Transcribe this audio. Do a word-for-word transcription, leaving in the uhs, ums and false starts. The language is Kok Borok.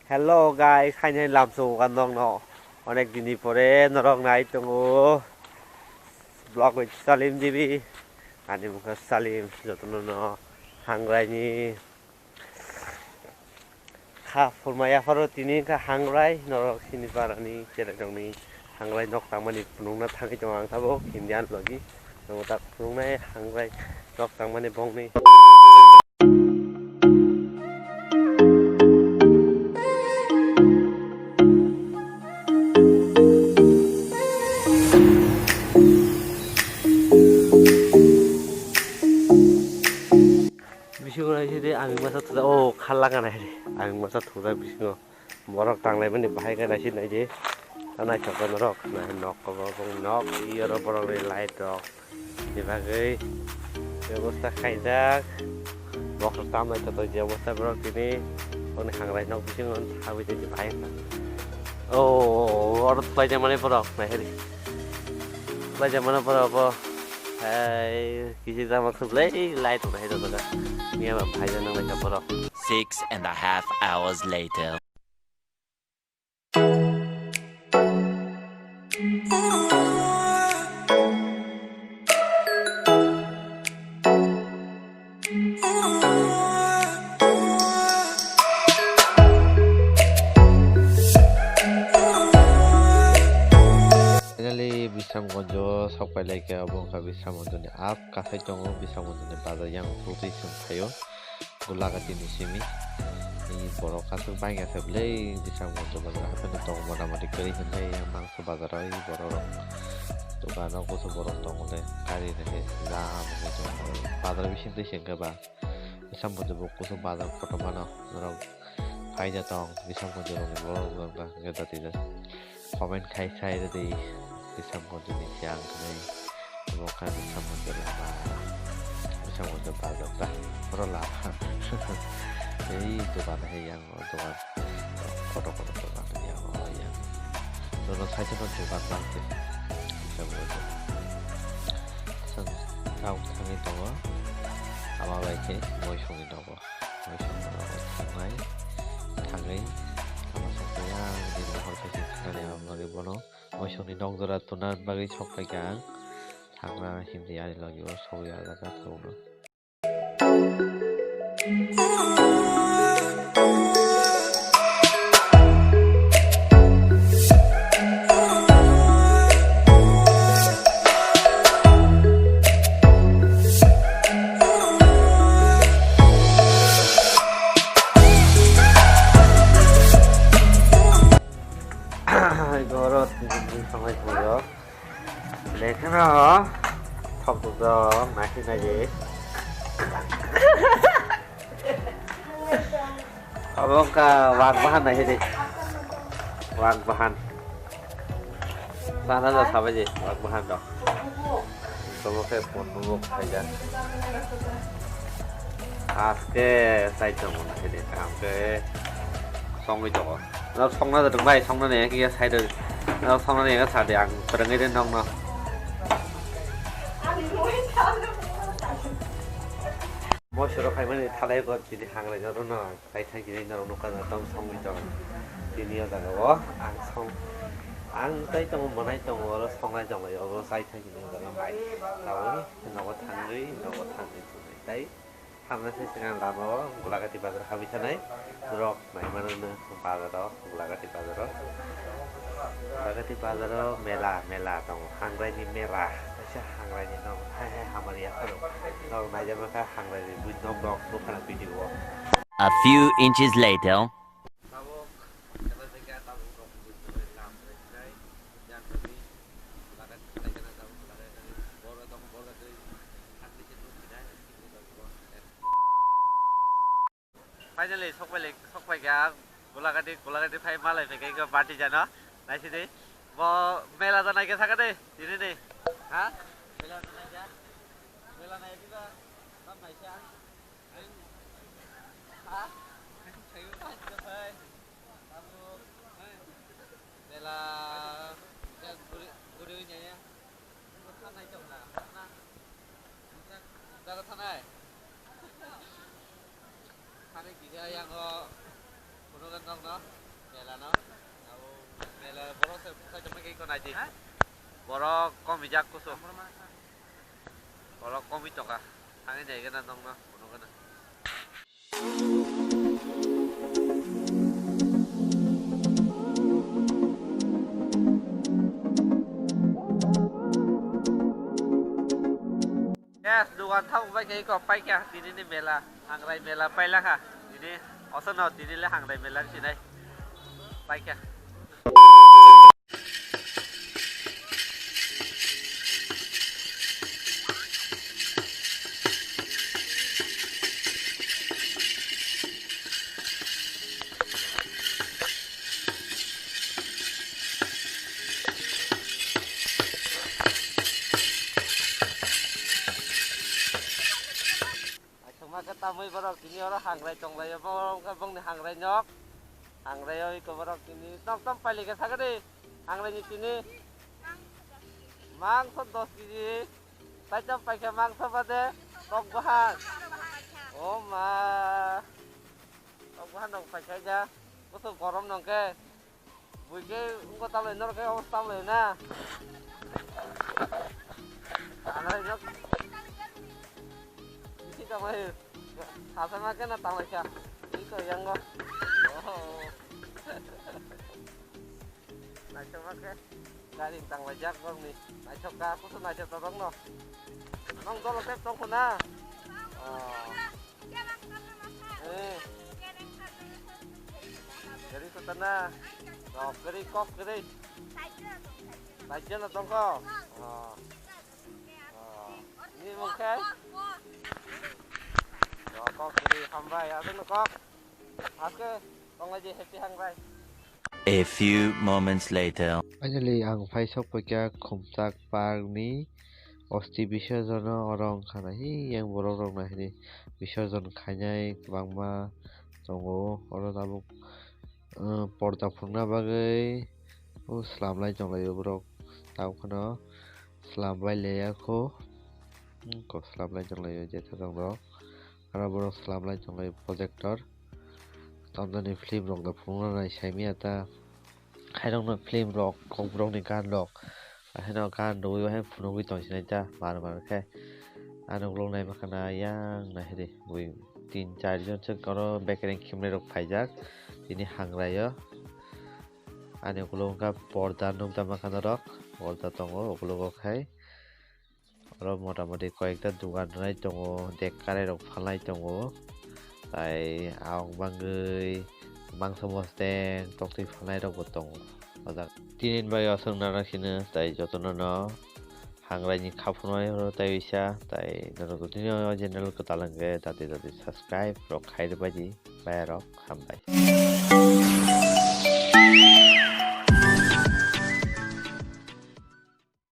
Hello guys, haini lamso ugan nokno onek dini pore norok nai tongo. Vlog with Salim G B. Ani mukha Salim, jotono no hangrai ni kha phurmaya pharo tini kha hangrai norok sini parani cherai rokni hangrai nok tangmani phunukna thangwi tongo ang tabuk Indian logi. Tongo tak phunuknai hangrai nok tangmani bongni. Bisingo naisidi ang masa thuda o khalla gana hede ang masa thuda bisingo. Borok tanglaimani bahai khe naisik naidi. Ta naithok khe norok nai nok kobo bong nok iyoro borokni light rok ni bagwi bebosta khaijak. Bokhorok tam naithotok je obosta borok tini boni hangrai nok bisingo thabwi tei bahai kha. O oro thwlaijakmani borok naihari. Thwlaijakmani borok bo hai kisi jama khublai light rok hai rok. Miya ba bahai nang lai kha borok. Six and a half hours later. Finally, Bisramganjo sok pai lai kha, obo wngkha Bisramganjoni up kasai tongo, Bisramganjoni bazar yang twi chwng phaio. Gulagati ni simi. I borok aswk bangya khe bwlai Bisramganj bazar hapheno tongo mota moti kwrwi hwnwi yang mangso bazar o i borok rok dogan o kusu borok tongo le kari rwkhe jam wngwi tongo bazar bising twi se hwnkhe ba Bisramganj bo kusu bazar kotorma no norok phaija tong Bisramganj rokni borok rok wngkha hwnkhe jatijak. Comment khai sai rwdi, Bisramganj ni siang hwnwi. Omo kha Bisramganj lama, Bisramganj bazar ta, oro lama. Ei dogan hai yang o dogan, kotor kotor dogan yang o yang. Dono side o dogan bangkhe Bisramganj. Chwng south thangwi tongo, ama bai khe Moisongni nogo. Moisongni nogo thangnai, thangwi ama sakya bini hor khe se khnani ang nugwi bono. Moisongni nok jora tuna bagwi sok phaikha ang. Thangra himdi ani logi o sogwi ah jaga thangno. Goro tini samai thangyo. Lekheno thok thok jok nasi nai. Abo wngkha wak bahan nai de. Wak bahan. Sana ja sabai je wak bahan dok. Tomo khe pon nubo khaija. Aske sai tongo nai de. Aske songwi tongo. Nok songna de bai songna ne khe side. Nok songna ne khe sade ang perengwi de nokno. Moisoro khaimani thalai ko tini hangraijakno no ang tai thang kini norok nukha na tong songwi tong. Tini o jaga o ang song ang tai tongo mwnai tongo oro songnai tonglai obo tai thang kini o jaga mai. Taboni nogo thangwi nogo thangwi thangwi tai thamna se sigang lama o Gulagati bazar habwi thanai rok. Naimano no bazaro, Gulagati bazaro. Gulagati bazaro mela, mela tongo. Hangrai ni mela. Kaisa hangrai ni tongo. Hai, hai, hamari yapharo. Tongo naijak kha hangrai ni bui nok nok nukhana video o. A few inches later. Finally, sokpai le, sokpai kha Gulagati, Gulagati phai malai phai kha iko party jano. Naisidi, bo mela janai khe sakha de, tini ni. Ha? Mela janai kha? Mela nai khe ba, tam naisa. Ha? Mela, guri, guri nai ya. Thanai tong na, na. Jaga thanai. Thani kisa yang o. Nokno, mela no. Abo mela borok se bukhai tongma khe iko naidi. Borok komijak kusu. Borok komi tongkha. Thangwi naigana nokno, phunukgana. Yes, dugan thang bai khe iko paikha tini ni mela, Hangrai mela pailakha tini, osono tini le Hangrai mela sinai paikha. Naithokma khe tamwi borok tini oro Hangrai tonglaio, bo wngkha bongni Hangrai nok. Hangrai o iko borok tini tom tom pailika sagadi. Hangrai ni tini mangso dos kg. Taicham paikha mangso bade kok bahan. O ma. Kok bahan nong paikha ja. Koso gorom nong khe. Buike wngkha tamle norok khe obo tamle na. Alai nok. Bisi tamai. Sasa ma khe na tamai kha. Iko yango. Oh. Naithokma khe gari tanglaijak borokni. Naithok kha, kusu naithok tongno. Nong dolo tep tongkho na? Oh. Eh. Gari kota na? Kok gari, kok gari. Paijana tongkho? Oh. Oh. Ni mung khe? Oh, kok gari hambai, aswkno kok. Aske tonglaidi happy Hangrai. A few moments later. Finally, ang phai sok paikha Khumchak Park ni osti bisorjon o, oro wngkha na hi yang borok rok nahidi bisorjon khainai kwbangma tongo. Oro tabuk, uh, porda phunukna bagwi o swlamlai tonglaio borok. Tabuk phano swlamlai leya kho. Hmm, kok swlamlai tonglaio jesa rok. Aro borok swlamlai tonglaio projector. Tamjani film rok no phunukna nai saimanya ta. Hairokno film rok, kokborokni gan rok. Haino gan rwui, haino phunugwi tongsinai ta, mar mar khe. Ani ukulok naimakha na yang naihidi. Bui tin char jon se oro bekereng khimnai rok phaijak. Tini Hangrai o. Ani ukulok wngkha porda nukjakma kha norok. Porda tongo ukulogo khai. Oro mota moti koyekta dogan rwnai tongo, dek karai rok phalnai tongo, tai ang bangwi mangsa mosteng toktwi phalnai rok bo tongo. O jaga tini bai aswk nana sino, tai jotono no Hangrai ni kha phunuknai oro tai uisa, tai norok tini o channel kwtal hwnkhe dati dati subscribe rok khai rwbaidi, bai rok hambai.